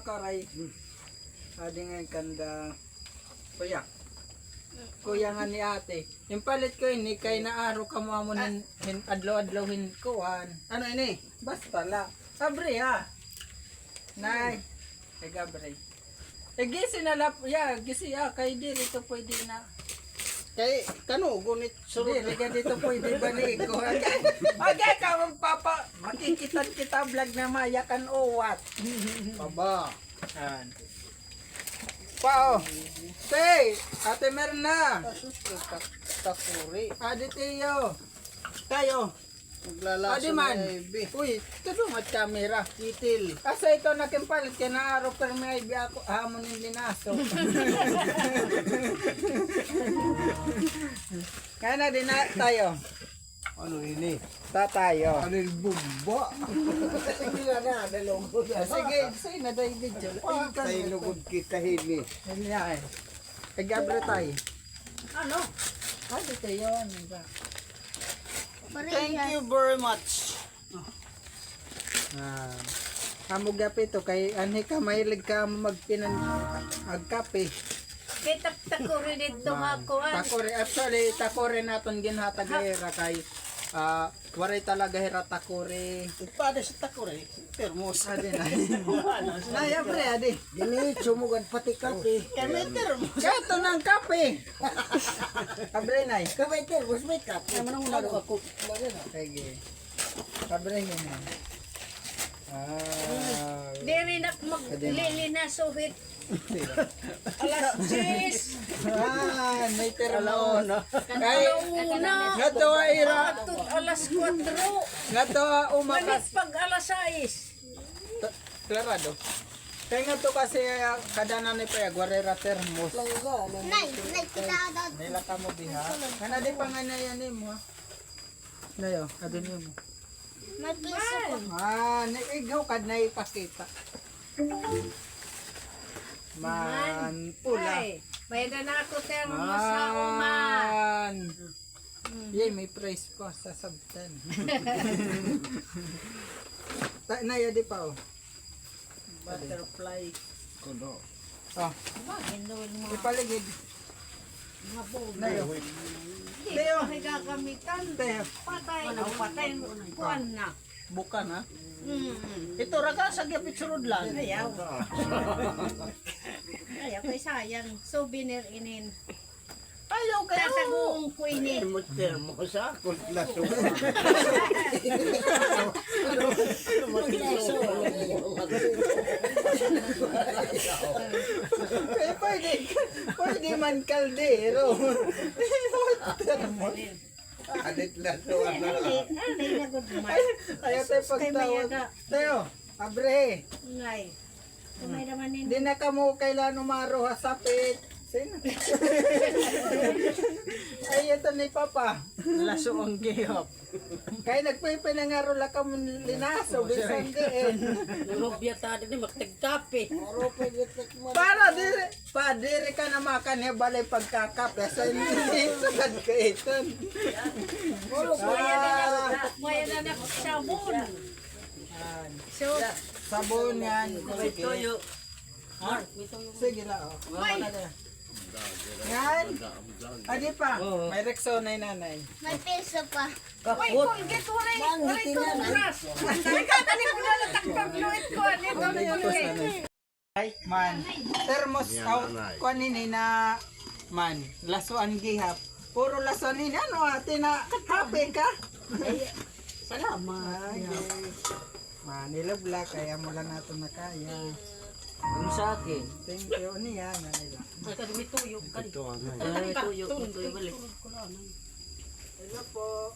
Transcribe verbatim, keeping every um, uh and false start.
Karay. Adi nga kanda. Kuya. Kuya nga ni ate. Impalit ko ini kay naaro kamo amon hin, hin adlaw-adlaw hin kuan. Ano ini? Basta la. Abre ha. Nay. Ig-abre. Eh, gisi na la, ya, gisi, ah, kay diri to pwede na. Kay, kano, gunit surot. Diri ka dito pwede ba ni ko? Agay ka magpapa, makikita kita vlog na mayakan uwat. Baba. Yan. Pa, oh. Tay, Ate Merna. Takuri. Adi Tiyo. Tayo. Maglalaso. Adi man. Uy, tudong it camera. Itil. Asa ito nakimpalit kay naaro permi ay bi ako hamon in linaso. Kaya na din na tayo. Ano ini? Ta tayo. Ano yung bumba? Sige na, nalungkot na. Ah, sige, sige na, dahil video. Patay lugod kita hini. Yan. Ig-abre tayo. Ano? Adi tayo, ano ba? Thank you very much. Ah, amo gihap ito kay anhi ka mahilig ka magpinan agkape. Kay tak-, takuri didto nga kuan. Takuri, actually, takuri naton ginhatag ha ira kay, ah, waray talaga hira takuri. Pada sa takuri. Termos. Adi na. Nay, abre, adi. Diretso mo gad pati kape. Kay may termos. Kato ng kape. Abre, Nay. Kay may termos, may kape. Ay, manong ako. Sige. Abre, Nay. Ah. Diri na maglilinaso hit. Alas diyes. Ah, may termos. Ala una. Kay, ala una. Ngadto ha ira. Alas kuwatro. Ngadto ha uma. Nganit pag alas sais. Ta-, klarado. Kay ngadto kasi, ah, kada nanay pa iya, waray ra termos. Nay, nay, kita daw. Nila kamo diha. Kana di pa nga na yan, eh, mo, ha? Nayo, adun mo. May piso ko. Ah, naigaw ka na ipakita. Man, pula. Ay, may na ako termos sa uma. Man. Mm. Yay, may price pa sa sabtan. Ta-, naya di pa, oh. Butterfly. Kuno. Oh. Ipaligid. Mga bulo. Nayo. Hindi, Tayo. Hindi gagamitan. Tayo. Patay. Ano, patay? Kuan na. Buka na. Mm. Ito, raga sa gapit surod lang. Ayaw. Ayaw, kay sayang. Souvenir inin. Ayaw kayo. Tataguan ko ini. Termos, termos, ha? Kung laso. Eh, pwede, pwede man kaldero. Termos. Alit laso, ano? Ay, ay, ay, ay, tayo pagtawag. Tayo, abre. Ngay. Gamay naman ini. Di na kamo kailan umaro ha sapit. Sino? Ay, ito ni Papa. Laso ang gihap. Kay nagpipinangaro la kamo linaso, bisan diin. Rubya ta din, magtagkape. Para diri, pa diri ka na makan niya balay pagkakape. Sa hindi, sagad ka iton. Kaya na, kaya na, sabon. Yan. So, sabon yan. May tuyo. Ha? Sige la, oh. May. Yan. Adi pa. Oo. May Rexona, nanay. May piso pa. May Colgate, waray, waray toothbrush. Ay, kakani ko na lang tagpagluit ko, ano ito, ano ito, eh. Ay, man. Termos out. Kuan ini na, man. Lasuan gihap. Puro lasuan ini. Ano, ate, na happy ka? Ay, salamat. Ay, man, ilabla, kaya mo lang nato na kaya. Yung sa akin. Thank you. Ano yan? Ano yan? Ay, kami tuyo. Ito, ano? Ay, kami tuyo. Tuyo, balik. Hello po.